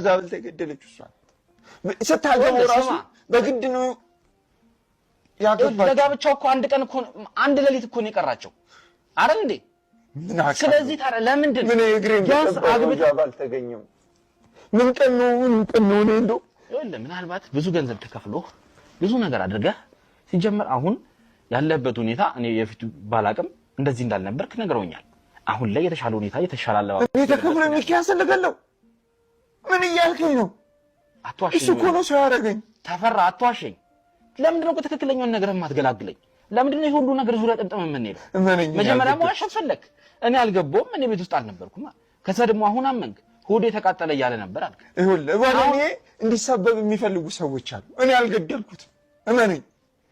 በልታ የገደለችው እሷ ናት። ስታገባው ራሱ በግድ ነው ያገባችው። ለጋብቻው እኮ አንድ ቀን እኮ አንድ ሌሊት እኮ ነው የቀራቸው አይደል እንዴ? ስለዚህ ታዲያ ለምንድን ምን እግሬን አልተገኘም? ምን ቀን ነው ምን ቀን ነው? እኔ እንደው ይኸውልህ ምናልባት ብዙ ገንዘብ ተከፍሎ ብዙ ነገር አድርገህ ሲጀመር አሁን ያለበት ሁኔታ እኔ የፊቱ ባላቅም እንደዚህ እንዳልነበርክ ነግረውኛል። አሁን ላይ የተሻለ ሁኔታ የተሻለ አለባበስ እኔ ተከፍሎ ሚኪያስን ልገለው? ምን እያልከኝ ነው? አትዋሸኝ። እሱ እኮ ነው ሰው ያደረገኝ። ተፈራ አትዋሸኝ። ለምንድን ነው ትክክለኛውን ነገር የማትገላግለኝ? ለምንድን ነው የሁሉ ነገር ዙሪያ ጥምጥም የምንሄደው? መጀመሪያ መዋሸት ፈለክ። እኔ አልገባሁም፣ እኔ ቤት ውስጥ አልነበርኩም። ከዛ ደግሞ አሁን አመንክ። ሆዴ ተቃጠለ እያለ ነበር አልክ። ይኸውልህ እኔ እንዲሳበብ የሚፈልጉ ሰዎች አሉ። እኔ አልገደልኩትም፣ እመነኝ።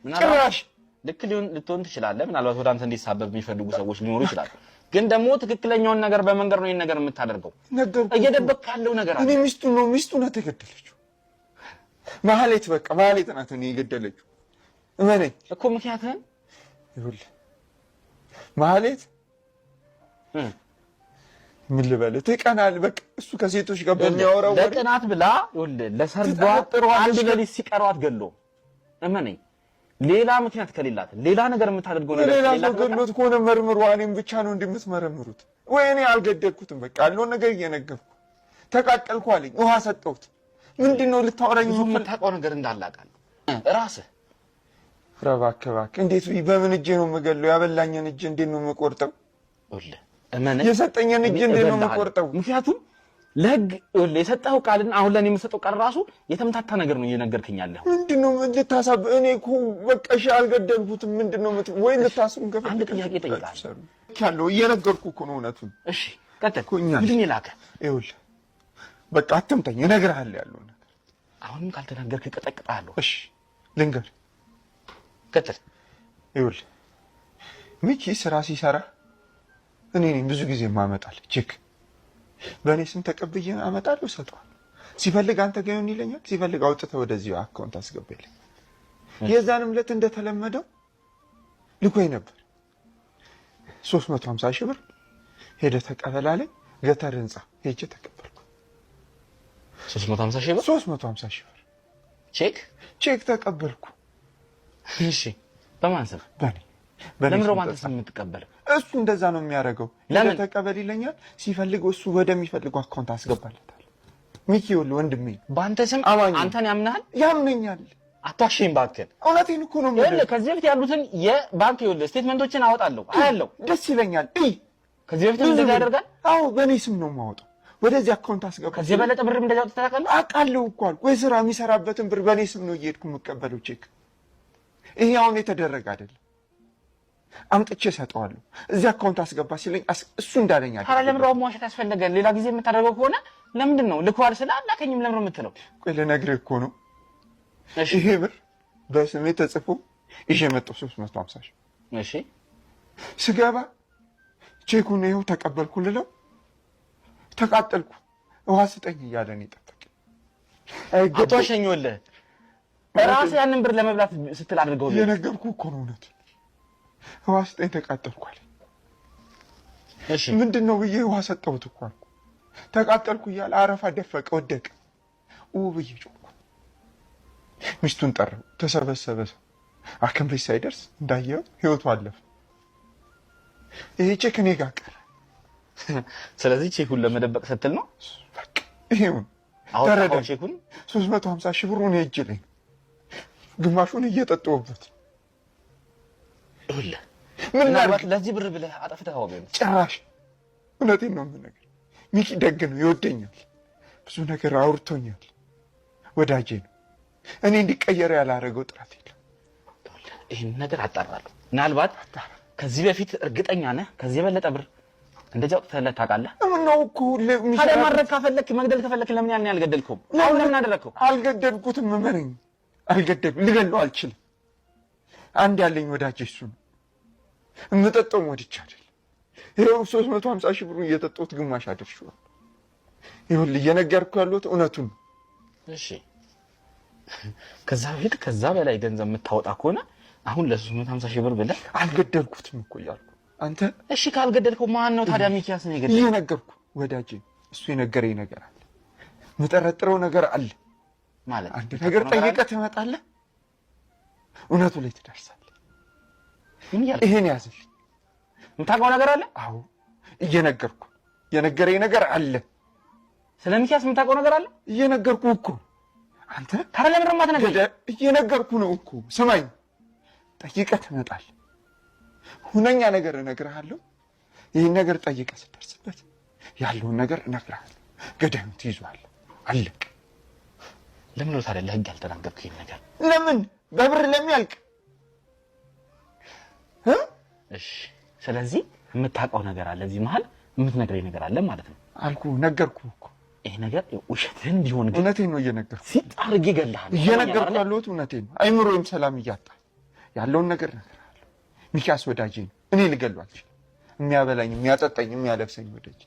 ጭራሽ ልክ ልትሆን ትችላለህ። ምናልባት ወደ አንተ እንዲሳበብ የሚፈልጉ ሰዎች ሊኖሩ ይችላሉ። ግን ደግሞ ትክክለኛውን ነገር በመንገር ነው ይሄን ነገር የምታደርገው። እየደበቅ ካለው ነገር አለ። እኔ ሚስቱ ነው ሚስቱ ናት የገደለችው። ማህሌት በቃ ማህሌት ናት እኔ የገደለችው። እመነኝ እኮ ምክንያትህን ይኸውልህ ማህሌት ምን ልበልህ ትቀናል። በቃ እሱ ከሴቶች ጋር በሚያወራው ለቅናት ብላ ይኸውልህ ለሰርጓ አንድ ሌሊት ሲቀሯት ገሎ እመነኝ። ሌላ ምክንያት ከሌላት ሌላ ነገር የምታደርገው ነገር ሌላ ሰው ገሎት ከሆነ መርምሩ። እኔም ብቻ ነው እንደምትመረምሩት ወይ? እኔ አልገደልኩትም። በቃ ያለውን ነገር እየነገርኩ ተቃጠልኩ አለኝ። ውሃ ሰጠሁት። ምንድን ነው ልታወራኝ የምታውቀው ነገር እንዳለ አውቃለሁ ራስህ ኧረ እባክህ እባክህ፣ እንዴት በምን እጄ ነው የምገለው? ያበላኝን እጄ እንዴት ነው የምቆርጠው? የሰጠኝን እጄ እንዴት ነው የምቆርጠው? ምክንያቱም ለህግ የሰጠኸው ቃልና አሁን ለእኔ የምሰጠው ቃል ራሱ የተምታታ ነገር ነው እየነገርከኝ ያለኸው። ምንድን ነው ልታሳብ? እኔ እኮ በቃ እሺ አልገደልኩትም። ምንድን ነው ወይ ልታስሩን ከፈለክ አንድ ጥያቄ እጠይቅሃለሁ። ያለው እየነገርኩህ እኮ ነው እውነቱን። እሺ ቀጥል። ምንድን ነው የላከህ? ይኸውልህ በቃ አትምታኝ፣ እነግርሃለሁ ያለውን ነገር። አሁንም ካልተናገርክ እቀጠቅጥሃለሁ። እሺ ልንገርህ ቀጥል። ይኸውልህ ሚኪ ስራ ሲሰራ እኔ ነኝ ብዙ ጊዜ ማመጣልህ ቼክ በእኔ ስም ተቀብዬ አመጣለሁ፣ እሰጠዋለሁ። ሲፈልግ አንተ ጋር ይሁን ይለኛል፣ ሲፈልግ አውጥተህ ወደዚህ account አስገባ ይለኛል። የዛንም ዕለት እንደተለመደው ልኮኝ ነበር 350 ሺህ ብር ሄደህ ተቀበል አለኝ። ገተር ህንፃ ሄጄ ተቀበልኩ። 350 ሺህ ብር 350 ሺህ ብር ቼክ ቼክ ተቀበልኩ። እሺ በማን ስም? በእኔ። ለምን ነው በአንተ ስም የምትቀበለው? እሱ እንደዛ ነው የሚያደርገው። ለምን ተቀበል ይለኛል። ሲፈልግ እሱ ወደሚፈልገው account አስገባለታል። ሚኪ ይኸውልህ ወንድሜ በአንተ ስም አንተን ያምናል? ያምነኛል። አትዋሸኝ እባክህ። እውነቴን እኮ ነው የምልህ። ከዚህ በፊት ያሉትን የባንክ ይኸውልህ statement ኦችን አወጣለሁ አያለሁ። ደስ ይለኛል። እይ ከዚህ በፊት እንደዛ ያደርጋል። አዎ በእኔ ስም ነው የማወጣው። ወደዚህ account አስገባ። ከዚህ የበለጠ ብርም እንደዛ አውጥተህ ታውቃለህ? አውቃለሁ እኮ አልኩህ። ወይ ስራ የሚሰራበትን ብር በእኔ ስም ነው እየሄድኩ የምቀበለው ቼክ። ይሄ አሁን የተደረገ አይደለም። አምጥቼ እሰጠዋለሁ። እዚህ account አስገባ ሲለኝ እሱ እንዳለኝ አይደለም። ታዲያ ለምን መዋሸት ያስፈለገ? ሌላ ጊዜ የምታደርገው ከሆነ ለምንድን ነው ልከዋል ስለ አላከኝም ለምን ነው የምትለው? ቆይ ልነግርህ እኮ ነው። ይሄ ብር በስሜ ተጽፎ ይዤ መጣሁ። 350 ሺህ። እሺ ስገባ ቼኩን ይኸው ተቀበልኩ ልለው ተቃጠልኩ። ውሃ ስጠኝ እያለ ነው የጠበቀኝ። አትዋሸኝ። ይኸውልህ ራስህ ያንን ብር ለመብላት ስትል አድርገው የነገርኩህ እኮ ነው እውነት ውሃ ስጠኝ ተቃጠልኩ አለኝ። እሺ ምንድን ነው ብዬ ውሃ ሰጠሁት እኮ አልኩ። ተቃጠልኩ እያለ አረፋ ደፈቀ፣ ወደቀ። ብዬ ጮኩ። ሚስቱን ጠራው። ተሰበሰበ ሰው። ሐኪም ቤት ሳይደርስ እንዳየው ህይወቱ አለፈ። ይሄ ቼክ እኔ ጋር ቀረ። ስለዚህ ቼኩን ለመደበቅ ስትል ነው። በቃ ይሄውን ተረዳ። ቼኩን 350 ሺህ ብሩን እጅ ላይ ግማሹን እየጠጣሁበት ይኸውልህ ምናልባት ለዚህ ብር ብለህ አጠፍተኸው ቢሆን ጭራሽ። እውነቴን ነው የምነግርህ፣ ሚኪ ደግ ነው፣ ይወደኛል፣ ብዙ ነገር አውርቶኛል፣ ወዳጄ ነው። እኔ እንዲቀየር ያላደረገው ጥረት የለም። ይህን ነገር አጣራለሁ። ምናልባት ከዚህ በፊት እርግጠኛ ነህ ከዚህ የበለጠ ብር እንደዚህ አውጥተህለት ታውቃለህ? ምነው እኮ ታዲያ ማድረግ ከፈለክ መግደል ከፈለክ ለምን ያን ያልገደልከውም? አሁን ለምን አደረግከው? አልገደልኩትም። እመነኝ፣ አልገደልኩም። ልገለው አልችልም። አንድ ያለኝ ወዳጄ እሱ ነው። የምጠጣው ወድጄ አይደለም። ይኸው 350 ሺህ ብሩ እየጠጣሁት ግማሽ አድርሼዋለሁ። ይኸውልህ እየነገርኩህ ያለሁት እውነቱን ነው። እሺ ከዛ በፊት ከዛ በላይ ገንዘብ የምታወጣ ከሆነ አሁን ለ350 ሺህ ብር ብለህ አልገደልኩትም እኮ እያልኩ አንተ። እሺ ካልገደልከው ማን ነው ታዲያ ሚኪያስ ነው የገደለው? እየነገርኩህ ወዳጄ፣ እሱ የነገረኝ ነገር አለ። የምጠረጥረው ነገር አለ ማለት አንድ ነገር ጠይቀህ ትመጣለህ፣ እውነቱ ላይ ትደርሳለህ። ይሄን ያዝልኝ። የምታውቀው ነገር አለ? አዎ፣ እየነገርኩ የነገረኝ ነገር አለ። ስለ ሚኪያስ የምታውቀው ነገር አለ? እየነገርኩ እኮ አንተ ታዲያ ለምንድን ነው የማትነግረኝ? እየነገርኩ ነው እኮ ስማኝ፣ ጠይቀህ ትመጣለህ። ሁነኛ ነገር እነግርሃለሁ። ይህን ነገር ጠይቀህ ስትደርስበት ያለውን ነገር እነግርሃለሁ። ገዳዩን ትይዟለህ። አለቅ። ለምን ነው ታዲያ ለህግ ያልተናገርኩ ይሄን ነገር? ለምን በብር ለሚያልቅ? እሺ፣ ስለዚህ የምታውቀው ነገር አለ እዚህ መሀል የምትነግረኝ ነገር አለ ማለት ነው። አልኩህ፣ ነገርኩህ እኮ ይሄ ነገር ውሸትህን ቢሆን ግን እውነቴን ነው እየነገርኩህ። ሲጥ አድርጌ እገልሃለሁ። እየነገርኩህ ያለሁት እውነቴን ነው። አይምሮዬም ሰላም እያጣ ያለውን ነገር እነግርሃለሁ። ሚኪያስ ወዳጄ ነው። እኔ ልገለው አልችልም። የሚያበላኝ፣ የሚያጠጣኝ፣ የሚያለብሰኝ ወዳጄ።